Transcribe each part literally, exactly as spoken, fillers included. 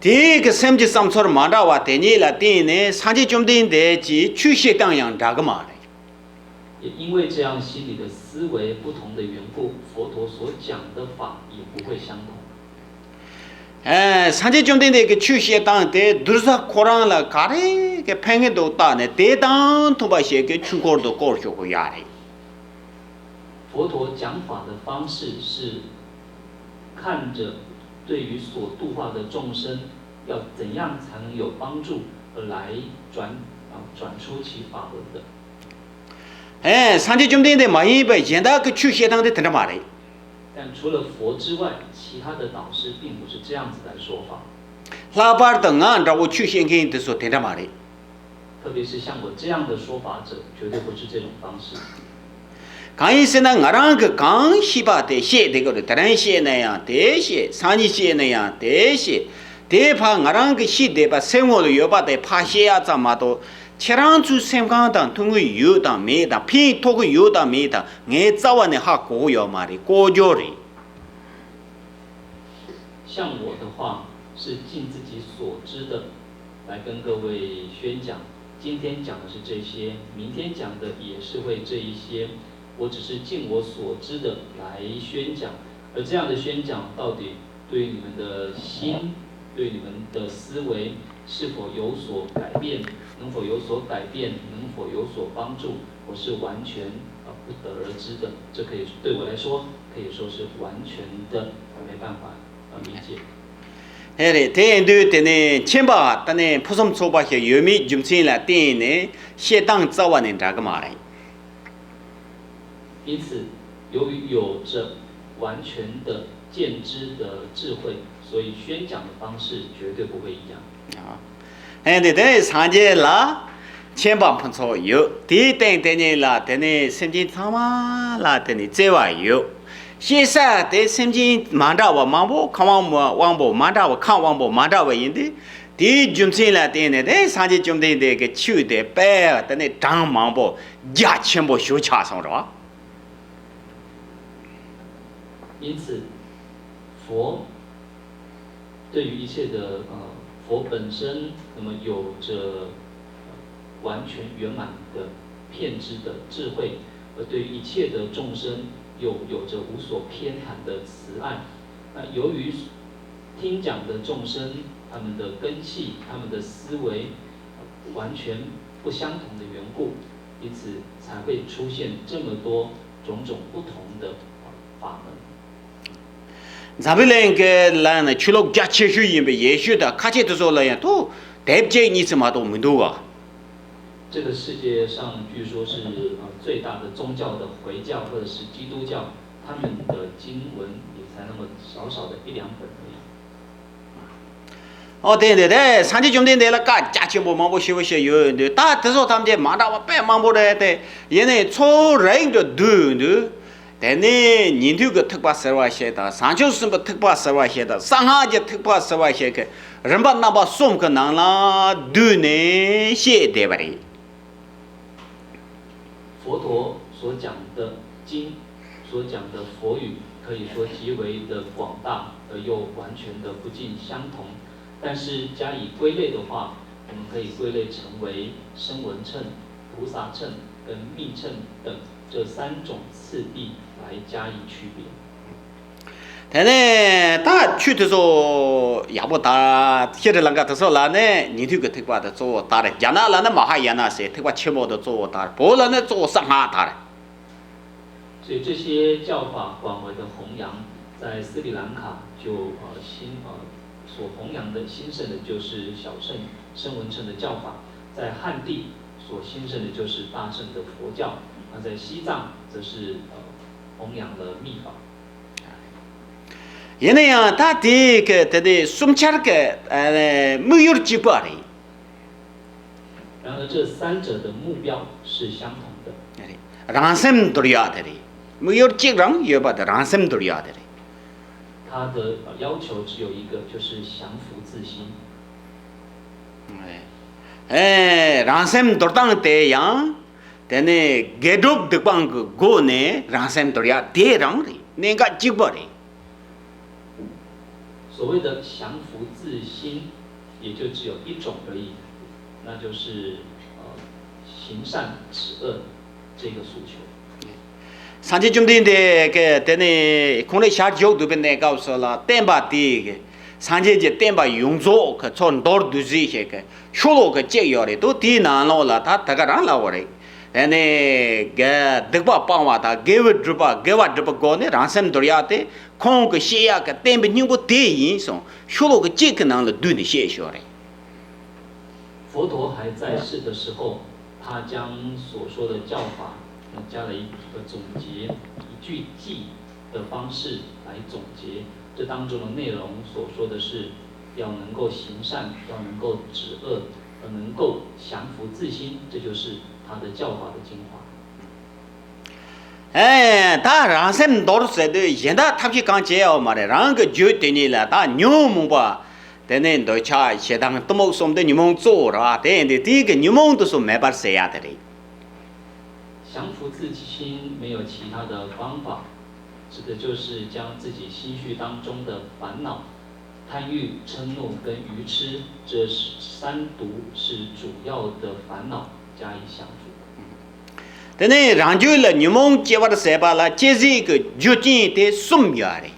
དེའི་གི་སེམས་ཀྱི་བསམ་ཚུལ་མ་འདྲ་བ་དེ་ཉིད་ལ་བརྟེན་ནས་སངས་རྒྱས་བཅོམ་ལྡན་འདས་ཀྱིས་ཆོས་བཤད་སྟངས་ཡང་འདྲ་གི་མ་རེད། 也因为这样心理的思维不同的缘故，佛陀所讲的法也不会相同。 ཨེ། སངས་རྒྱས་བཅོམ་ལྡན་འདས་ཀྱི་ཆོས་བཤད་སྟངས་དེ་གདུལ་བྱ་ཁོ་རང་ལ་ག་རེ་གི་ཕན་གི་འདུག་བལྟས་ནས་དེ་དང་མཐུན་པ་ཞིག་གི་ཆོས་འཁོར་དུ་བསྐོར་ཆོག་གི་ཡོད་རེད། 佛陀讲法的方式是看着对于所度化的众生要怎样才能有帮助而来转啊转出其法轮的。 ཨེ། སངས་རྒྱས་བཅོམ་ལྡན་འདས་མ་ཡིན་པའི་གཞན་དག་གི་ཆོས་བཤད་སྟངས་དེ་དེ་འདྲ་མ་རེད། 但除了佛之外，其他的导师并不是这样子来说法。 ལྷག་པར་དུ་ང་འདྲ་བོ་ཆོས་བཤད་མཁན་དེ་ཚོ་དེ་འདྲ་མ་རེད། 特别是像我这样的说法者，绝对不是这种方式。 གང་ཡིན་ཟེར་ན་ང་རང་གི་གང་ཤེས་པ་དེ་བཤད་བསྡད་ཀྱི་རེད། དེ་རིང་བཤད་ན་ཡང་དེ་བཤད། སང་ཉིན་བཤད་ན་ཡང་དེ་བཤད། དེ་ཕར་ང་རང་གི་ཤེས་བསྡད་པ་སེམས་ངོ་ལ་ཡོད་པ་དེ་ཕར་བཤད་ཡག་ཙམ་མ་གཏོགས་ཁྱེད་རང་ཚོའི་སེམས་ཁམས་དང་མཐུན་གྱི་ཡོད་དང་མེད་དང་ཕན་ཐོགས་ཀྱི་ཡོད་དང་མེད་དང་ངས་རྩ་བ་ནས་ཧ་གོ་གི་ཡོད་མ་རེད། ལྐོག་ཇོ་རེད། 像我的话，是尽自己所知的来跟各位宣讲。今天讲的是这些，明天讲的也是会这一些。我只是尽我所知的来宣讲，而这样的宣讲到底对于你们的心，对你们的思维是否有所改变，能否有所改变，能否有所帮助，我是完全呃不得而知的。这可以对我来说可以说是完全的没办法。 ཧེ་རེད། དེ་ཡིན་དུས་དེ་ནས་མཁྱེན་པ་ད་ནས་ཕུན་སུམ་ཚོགས་པ་ཞིག་ཡོད་མེད་རྒྱུ་མཚན་ལ་བརྟེན་ནས་བཤད་སྟངས་རྩ་བ་ནས་འདྲ་གི་མ་རེད། 因此，由于有着完全的见知的智慧，所以宣讲的方式绝对不会一样。 ཨེ་འདི་དེ་སངས་རྒྱས་ལ་མཁྱེན་པ་ཕུན་ཚོགས་ཡོད། དེའི་སྟེང་དེ་ཉིད་ལ་དེ་ནས་སེམས་ཅན་ཚང་མ་ལ་དེ་ནས་བརྩེ་བ་ཡོད། བཤད་ས་དེ་སེམས་ཅན་མ་འདྲ་བ་མང་པོ་ཁམས་དབང་པོ་མ་འདྲ་བ་ཁམས་དབང་པོ་མ་འདྲ་བ་ཡིན་དུས། དེའི་རྒྱུ་མཚན་ལ་བརྟེན་ནས་དེ་སངས་རྒྱས་བཅོམ་ལྡན་འདས་ཀྱི་ཆོས་དེ་དཔེ་དེ་ནས་གྲངས་མང་པོ་རྒྱ་ཆེན་པོ་ཞིག་ཆགས་སོང་རེད་བ། 因此，佛对于一切的呃佛本身，那么有着完全圆满的遍知的智慧，而对于一切的众生又有着无所偏袒的慈爱。那由于听讲的众生，他们的根器、他们的思维完全不相同的缘故，因此才会出现这么多种种不同的法门。 འཛམ་བུ་གླིང་གི་ལ་ནི་ཆོས་ལུགས་རྒྱ་ཆེ་ཤོས་ཡིན་པའི་ཡེ་ཤུ་དང་ཁ་ཆེ་དེ་ཚོ་ལ་ཡང་ཐུག་དེབ་གཅིག་གཉིས་ཙམ་མ་གཏོགས་མི་འདུག་ག། 这个世界上据说是呃最大的宗教的回教或者是基督教，他们的经文也才那么少少的一两本而已。 ཨོ་དེ་འདི་དེ་སངས་རྒྱས་བཅོམ་ལྡན་འདས་ལ་བཀའ་རྒྱ་ཆེན་པོ་མང་པོ་ཞེ་པོ་ཞིག་ཡོད་འདུག་ད་དེ་ཚོ་ཐམས་ཅད་མ་འདྲ་བ་དཔེ་མང་པོ་རེད་དེ། ཡིན་ནའི་ཚོ་རིང་དུ་བསྡུས་འདུག་དེ་ནས་ཉན་ཐོས་ཀྱི་ཐེག་པ་ཟེར་བ་ཞིག་དང་བྱང་ཆུབ་སེམས་དཔའི་ཐེག་པ་ཟེར་བ་ཞིག་དང་གསང་སྔགས་ཀྱི་ཐེག་པ་ཟེར་བ་ཞིག་གི་རིམ་པ་རྣམ་པ་གསུམ་གྱི་ནང་ལ་བསྡུས་ནས་བཤད་བསྡད་པ་རེད། 佛陀所讲的经，所讲的佛语，可以说极为的广大，而又完全的不尽相同。但是加以归类的话，我们可以归类成为声闻乘、菩萨乘跟密乘等这三种次第来加以区别。 དེ་ནས་ད་ཆོས་དེ་ཚོ་ཡག་པོ་དར། ཤྲི་ལང་ཀ་དེ་ཚོ་ལ་ནི་ཉན་ཐོས་ཀྱི་ཐེག་པ་དེ་གཙོ་བོ་དར། རྒྱ་ནག་ལ་ནི་མ་ཧཱ་ཡ་ན་ཟེར་ཐེག་པ་ཆེན་པོ་དེ་གཙོ་བོ་དར། བོད་ལ་ནི་གཙོ་བོ་གསང་སྔགས་དར། 所以这些教法广为的弘扬，在斯里兰卡就呃兴呃所弘扬的兴盛的就是小乘声闻乘的教法，在汉地所兴盛的就是大乘的佛教，那在西藏则是呃弘扬了密法。 ཡིན་ན་ཡང་ད་དེ་གི་དེ་དེ་གསུམ་ཆར་གི་དམིགས་ཡུལ་གཅིག་པ་རེད། 然而这三者的目标是相同的。 རེད། རང་སེམས་འདོར་ཡག་དེ་རེད། དམིགས་ཡུལ་གཅིག་རང་ཡོད་པ་དེ་རང་སེམས་འདོར་ཡག་དེ་རེད། 他的呃要求只有一个，就是降伏自心。 ཨེ། རང་སེམས་འདོར་སྟངས་དེ་ཡང་དེ་ནས་དགེ་སྒྲུབ་སྡིག་སྤང་གི་སྒོ་ནས་རང་སེམས་འདོར་ཡག་དེ་རང་རེད། གནད་འགག་གཅིག་པ་རེད། 所谓的降伏自心，也就只有一种而已，那就是呃行善止恶这个诉求。སངས་རྒྱས་བཅོམ་ལྡན་འདས་ཀྱིས་དེ་ནས་ཁོང་རང་ཞལ་བཞུགས་འདུག་པའི་གནས་སྐབས་སུ་ལ་བསྟན་པ་དེ་གི་སངས་རྒྱས་ཀྱི་བསྟན་པ་ཡོངས་རྫོགས་ཀྱི་ཚོ་མདོར་བསྡུས་ཟིག་ཞིག་གི་ཤོ་ལོ་ཀ་གཅིག་ཡོད་རེད་འདུག་དེའི་ནང་ལོགས་ལ་ད་དེ་ག་རང་ལབ་པ་རེད། དེ་ནས་དགེ་སྡིག་པ་སྤང་བ་དང་དགེ་བའི་སྒྲུབ་པ་དགེ་བ་སྒྲུབ་པའི་སྒོ་ནས་རང་སེམས་འདུལ་ཡག་དེ་ཁོང་གི་བཤད་ཡག་གི་བསྟན་པའི་སྙིང་པོ་དེ་ཡིན་གསུངས། ཤོ་ལོ་ཀ་གཅིག་གི་ནང་ལ་བསྡུས་ནས་བཤད་ཡོད་རེད།佛陀还在世的时候，他将所说的教法，呃，加了一个总结，一句偈的方式来总结。这当中的内容所说的是，要能够行善，要能够止恶，要能够降伏自心，这就是他的教法的精华。 ཨེ། ད་རང་སེམས་འདུལ་ཟེར་དུས་གཞན་དག་ཐབས་ཤེས་གང་བྱེད་ཡོད་མ་རེད། རང་གི་རྒྱུད་དེ་ཉིད་ལ་ད་ཉོན་མོངས་པ། དེ་ནས་འདོད་ཆགས་ཞེ་སྡང་གཏི་མུག་གསུམ་དེ་ཉོན་མོངས་གཙོ་བོ་རེད་བ། དེ་ཡིན་དུས་དེའི་གི་ཉོན་མོངས་དེ་ཚོ་མེད་པར་ཟེར་ཡ་དེ་རེད། 降伏自己心没有其他的方法，指的就是将自己心绪当中的烦恼、贪欲、嗔怒跟愚痴这三毒是主要的烦恼加以降服。 དེ་ནས་རང་རྒྱུད་ལ་ཉོན་མོངས་སྐྱེ་བར་བྱེད་པ་ལ་སྐྱེ་སའི་གི་རྒྱུ་རྐྱེན་དེ་གསུམ་ཡོད་རེད།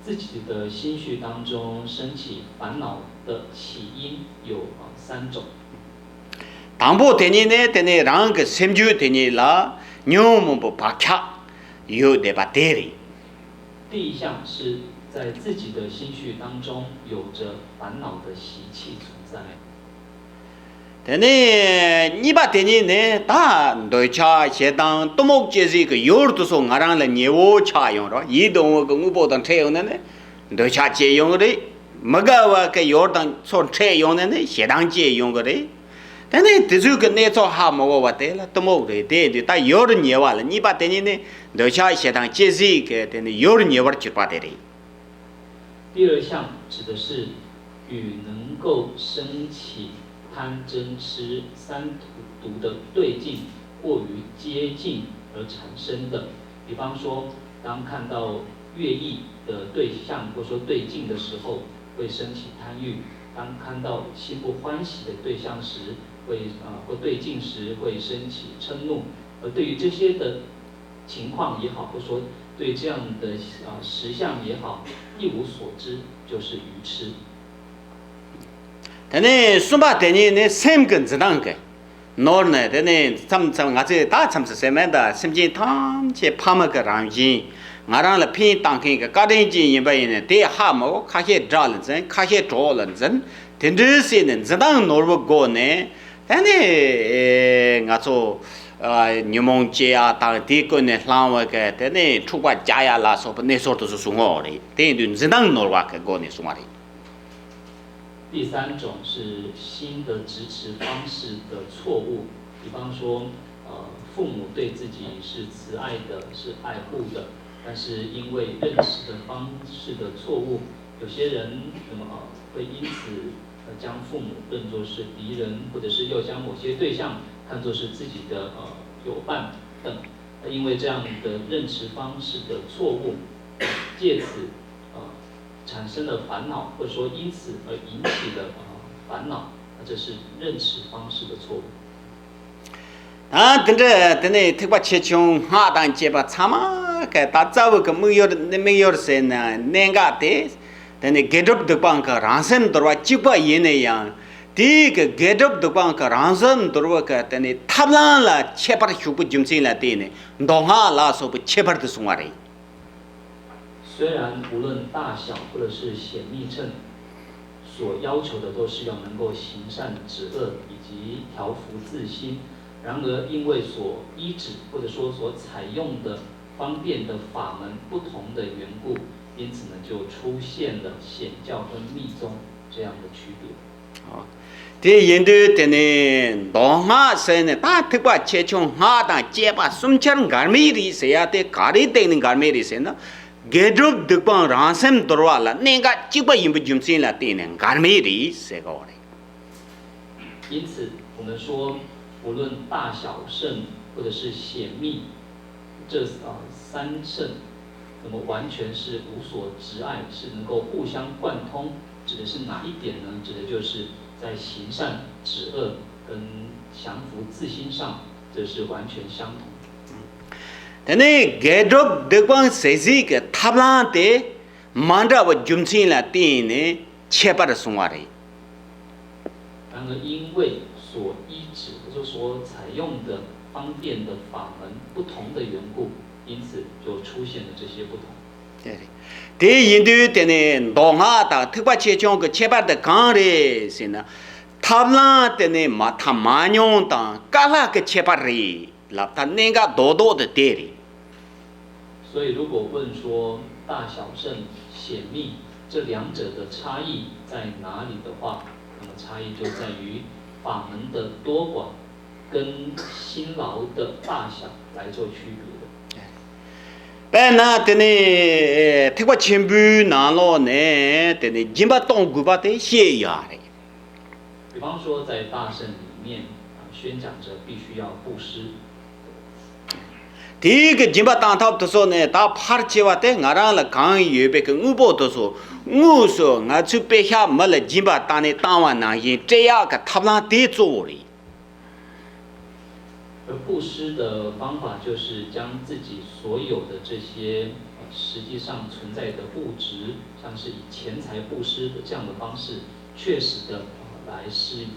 自己的心绪当中升起烦恼的起因有啊三种。 དང་པོ་དེ་ཉིད་ནི་དེ་ནི་རང་གི་སེམས་རྒྱུད་དེ་ཉིད་ལ་ཉོན་མོངས་པའི་བག་ཆགས་ཡོད་བསྡད་པ་དེ་རེད། 第一项是在自己的心绪当中有着烦恼的习气存在。 དེ་ནས་གཉིས་པ་དེ་ཉིད་ནི་ད་འདོད་ཆགས་ཞེ་སྡང་གཏི་མུག་སྐྱེ་སའི་གི་ཡུལ་དེ་ཚོ་ང་རང་ལ་ཉེ་བོ་ཆགས་ཡོང་རོགས། ཡིད་འོང་བའི་གི་དངོས་པོ་དང་འཕྲད་ཡོང་ན་ནི་འདོད་ཆགས་སྐྱེ་ཡོང་གི་རེད། མི་དགའ་བ་གི་ཡུལ་དང་ཚོ་འཕྲད་ཡོང་ན་ནི་ཞེ་སྡང་སྐྱེ་ཡོང་གི་རེད། དེ་ནས་དེ་ཚོའི་གི་གནས་ཚུལ་ཧ་མ་གོ་བ་དེ་ལ་གཏི་མུག་རེད། དེ་དུས་ད་ཡུལ་ཉེ་བ་ལ་གཉིས་པ་དེ་ཉིད་ནི་འདོད་ཆགས་ཞེ་སྡང་སྐྱེ་སའི་གི་དེ་ནི་ཡུལ་ཉེ་བར་གྱུར་པ་དེ་རེད། 第二项指的是与能够升起贪嗔痴三毒的对境过于接近而产生的。比方说，当看到乐意的对象或说对境的时候，会升起贪欲；当看到心不欢喜的对象时，会呃或对境时会升起嗔怒。而对于这些的情况也好，或说对这样的呃实相也好，一无所知，就是愚痴。 དེ་ནས་གསུམ་པ་དེ་ཉིད་ནི་སེམས་ཀྱི་འཛིན་སྟངས་ཀྱི་ནོར་ནས། དེ་ནས་མཚམས་མཚམས་ང་ཚོས་ད་མཚམས་སུ་སེམས་མེད་ད་སེམས་ཅན་ཐམས་ཅད་ཕ་མ་གི་རང་བཞིན། ང་རང་ལ་ཕན་བཏང་མཁན་གྱི་བཀའ་དྲིན་ཅན་ཡིན་པ་ཡིན་ན་དེ་ཧ་མ་གོ། ཁ་ཤས་དགྲ་ལ་འཛིན། ཁ་ཤས་གྲོགས་ལ་འཛིན། དེ་འདྲའི་བྱས་ནས་འཛིན་སྟངས་ནོར་བུའི་སྒོ་ནས། དེ་ནས་ང་ཚོ་ཉོན་མོངས་སྐྱེ་ཡ་དང་དེའི་ཀུན་ནས་བསླང་བའི་གི་དེ་ནས་འཁྲུག་པ་རྒྱག་ཡ་ལ་སོགས་པའི་གནས་ཚུལ་དེ་ཚོ་གསུང་ངོ་རེད། དེ་ཡིན་དུས་འཛིན་སྟངས་ནོར་བ་གི་སྒོ་ནས་གསུང་བ་རེད། 第三种是心的执持方式的错误，比方说，呃，父母对自己是慈爱的，是爱护的，但是因为认识的方式的错误，有些人那么呃会因此呃将父母认作是敌人，或者是又将某些对象看作是自己的呃友伴等。那因为这样的认识方式的错误，借此呃产生了烦恼，或者说因此而引起的呃烦恼，那这是认识方式的错误。 ད་དེ་འདྲ་དེ་ནས་ཐེག་པ་ཆེ་ཆུང་སྔགས་དང་བཅས་པ་ཚང་མ་གི་ད་རྩ་བའི་གི་དམིགས་ཡུལ་ནི། དམིགས་ཡུལ་ཟེར་ན་གནད་འགག་དེ། དེ་ནས་དགེ་སྒྲུབ་སྡིག་སྤང་གི་རང་སེམས་འདུལ་བ་གཅིག་པ་ཡིན་ན་ཡང་། དེའི་གི་དགེ་སྒྲུབ་སྡིག་སྤང་གི་རང་སེམས་འདུལ་བ་གི་དེ་ནས་ཐབས་ལམ་ལ་ཁྱད་པར་ཞུགས་པའི་རྒྱུ་མཚན་ལ་བརྟེན་ནས་མདོ་སྔགས་ལ་སོགས་པའི་ཁྱད་པར་དུ་གསུངས་པ་རེད། 虽然无论大小或者是显密乘，所要求的都是要能够行善止恶以及调伏自心，然而因为所依止或者说所采用的方便的法门不同的缘故，因此呢就出现了显教跟密宗这样的区别。 དེ་ཡིན་དུས་དེ་ནི་མདོ་སྔགས་ཟེར་ནས་ད་ཐེག་པ་ཆེ་ཆུང་སྔགས་དང་བཅས་པ་གསུམ་ཆར་འགལ་མེད་རེད་ཟེར་ཡ་དེ་ག་རེའི་སྟེང་ནས་འགལ་མེད་རེད་ཟེར་ན། དགེ་སྒྲུབ་སྡིག་སྤང་རང་སེམས་འདུལ་བ་ལ་གནད་འགག་གཅིག་པ་ཡིན་པའི་རྒྱུ་མཚན་ལ་བརྟེན་ནས་འགལ་མེད་རེད་ཟེར་གོ་རེད། 因此，我们说，无论大小乘或者是显密，这呃三乘，那么完全是无所执碍，是能够互相贯通，指的是哪一点呢？指的就是在行善止恶跟降伏自心上，这是完全相同的。 དེ་ནས་དགེ་སྒྲུབ་སྡིག་སྤང་ཟད་གཟིགས་ཀྱི་ཐབས་ལམ་དེ་མ་འདྲ་བའི་རྒྱུ་མཚན་ལ་བརྟེན་ནས་ཁྱད་པར་སོང་བ་རེད། 然而，因为所依止，也就是说采用的方便的法门不同的缘故，因此就出现了这些不同。 དེ་རེད། དེ་ཡིན་དུས་དེ་ནི་མདོ་སྔགས་དང་ཐེག་པ་ཆེ་ཆུང་གི་ཁྱད་པར་དེ་གང་རེད་ཟེར་ན། ཐབས་ལམ་དེ་ནི་མ་ཐ་མ་ཉུང་དང་དཀའ་ལྷག་གི་ཁྱད་པར་རེད་ལབ། ད་གནད་འགག་རྡོག་རྡོག་དེ་དེ་རེད། 所以，如果问说大小乘显密这两者的差异在哪里的话，那么差异就在于法门的多寡跟辛劳的大小来做区别的。 དཔེར་ན་དེ་ནི་ཐེག་པ་ཆེན་པོའི་ནང་ལོགས་ནས་དེ་ནི་སྦྱིན་པ་གཏོང་དགོས་པ་དེ་བཤད་ཡོད་རེད། 比方说，在大乘里面啊，宣讲者必须要布施。 དེའི་གི་སྦྱིན་པ་བཏང་ཐབས་དེ་ཚོ་ནི་ད་ཕལ་ཆེ་བ་དེ་ང་རང་ལ་གང་ཡོད་པའི་གི་དངོས་པོ་དེ་ཚོ་དངོས་སུ་ང་ཚོའི་དཔེ་ཤ་མི་ལ་སྦྱིན་པ་བཏང་ནས་བཏང་བ་ནང་བཞིན་སྤྲད་ཡག་གི་ཐབས་ལམ་དེ་གཙོ་བོ་རེད། 而布施的方法就是将自己所有的这些呃实际上存在的物质，像是以钱财布施的这样的方式，确实的呃来施予